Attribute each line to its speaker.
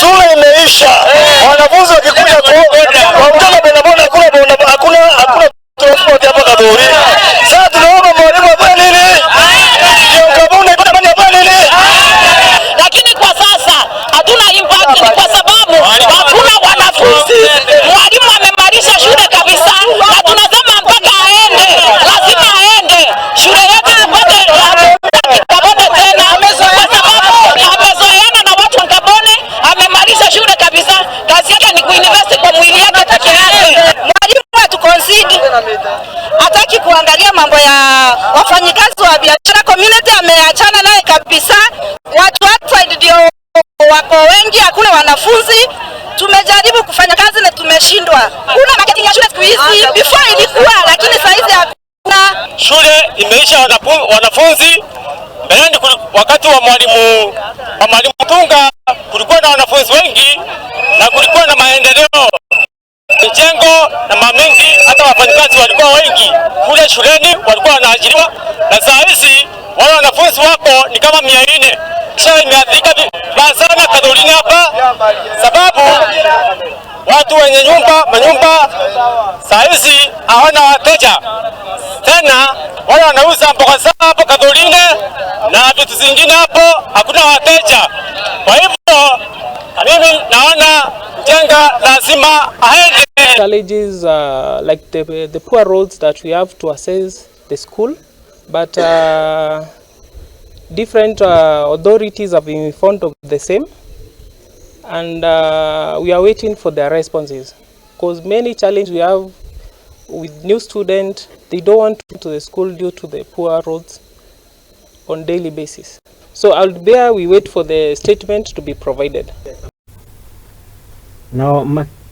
Speaker 1: Shule imeisha, wanafunzi wakikuja kwa bodaboda, hakuna boda, hakuna transport hapa Kadhuri. Sasa tunaomba mwalimu afanye nini? Ndio Kabune afanye nini?
Speaker 2: Lakini kwa sasa hatuna impact, ni kwa sababu hakuna wanafunzi. Mwalimu amemaliza shule kabisa, na tunasema mpaka aende, lazima aende shule yetu tupate Kabone tena, kwa sababu amezoeana na watu wa Kabone, amemaliza shule kabisa. Kazi yake ni kuinvest kwa mwili yake peke yake.
Speaker 3: Mwalimu hatuconcede, hataki kuangalia mambo ya wafanyikazi wa biashara. Community ameachana naye kabisa. Watu outside ndio wako wengi, hakuna wanafunzi. Tumejaribu kufanya kazi na tumeshindwa. Kuna marketing ya shule siku hizi, before ilikuwa, lakini saa hizi hakuna.
Speaker 1: Shule imeisha wanafunzi. Mbeleni wakati wa mwalimu Tunga kulikuwa na wanafunzi wengi na kulikuwa na maendeleo, mijengo na mamingi, hata wafanyikazi walikuwa wengi kule shuleni, walikuwa wanaajiriwa, na saa hizi wale wanafunzi wako ni kama 400. Kisha imeathirika vibaya sana Kadhulini hapa, sababu watu wenye nyumba manyumba saa hizi hawana wateja tena, wale wanauza mboga zao hapo Kadhuline na vitu zingine hapo, hakuna wateja. Kwa hivyo mimi naona Njenga lazima aende.
Speaker 4: Challenges like the poor roads that we have to access the school, but different authorities have been informed of the same, and we are waiting for their responses. Because many challenges we have with new students, they don't want to the school due to the poor roads on daily basis. So out there we wait for the statement to be provided.
Speaker 5: Nao